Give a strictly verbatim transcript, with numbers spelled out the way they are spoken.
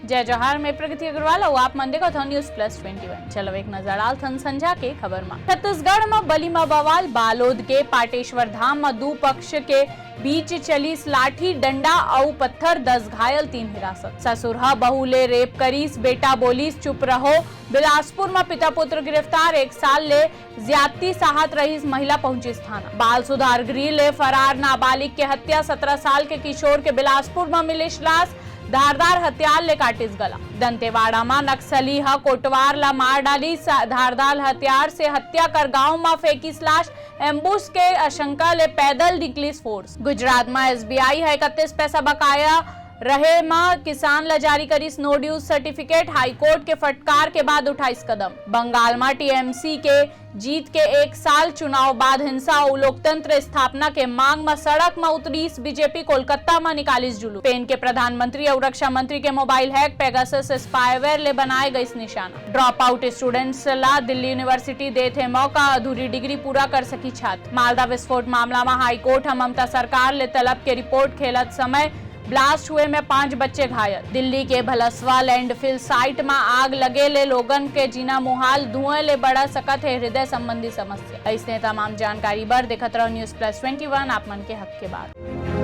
जय जोहार, मैं प्रगति अग्रवाल अउ आप मन देखत हव News Plus Twenty One। चलो एक नजर डालथन संझा के खबर म। छत्तीसगढ़ म बलि म बवाल, बालोद के पाटेश्वर धाम म दू पक्ष के बीच चलिस लाठी डंडा अउ पत्थर, दस घायल, तीन हिरासत। ससुर ह बहू ले रेप करिस, बेटा बोलिस चुप रहो। बिलासपुर म पिता पुत्र गिरफ्तार, एक साल ले ज्यादती साहत रहिस महिला, पहुंचिस थाना। बाल सुधार गृह ले फरार नाबालिग के हत्या, सत्रह साल के किशोर के बिलासपुर म मिलिस लाश, धारदार हथियार ले काटिस गला। दंतेवाड़ा म नक्सली ह कोटवार ला मार डालिस, धारदार हथियार से हत्या कर गांव म फेंकिस लाश, एम्बुश के आशंका ले पैदल निकलिस फोर्स। गुजरात म एसबीआई ह इकतीस पैसा बकाया रहे म किसान ला जारी करिस no dues certificate, हाईकोर्ट के फटकार के बाद उठाइस कदम। बंगाल म टीएमसी के जीत के एक साल, चुनाव बाद हिंसा अउ लोकतंत्र स्थापना के मांग म सड़क म उतरिस बीजेपी, कोलकाता म निकालिस जुलूस। स्पेन के प्रधानमंत्री अउ रक्षा मंत्री के मोबाइल हैक, पेगासस स्पाईवेयर ले बनाए गइस निशाना। ड्रॉप आउट स्टूडेंट्स ला दिल्ली यूनिवर्सिटी देत हे मौका, अधूरी डिग्री पूरा कर सकी छात्र। मालदा विस्फोट मामला म हाईकोर्ट ह ममता सरकार ले तलब के रिपोर्ट खेलत समय ब्लास्ट हुए में पांच बच्चे घायल। दिल्ली के भलसवा लैंडफिल साइट म आग लगे ले लोगन के जीना मुहाल, धुएं ले बढ़ सकत हे हृदय संबंधी समस्या। अइसने तमाम जानकारी बर देखत रहो News Plus Twenty One, आप मन के हक के बात।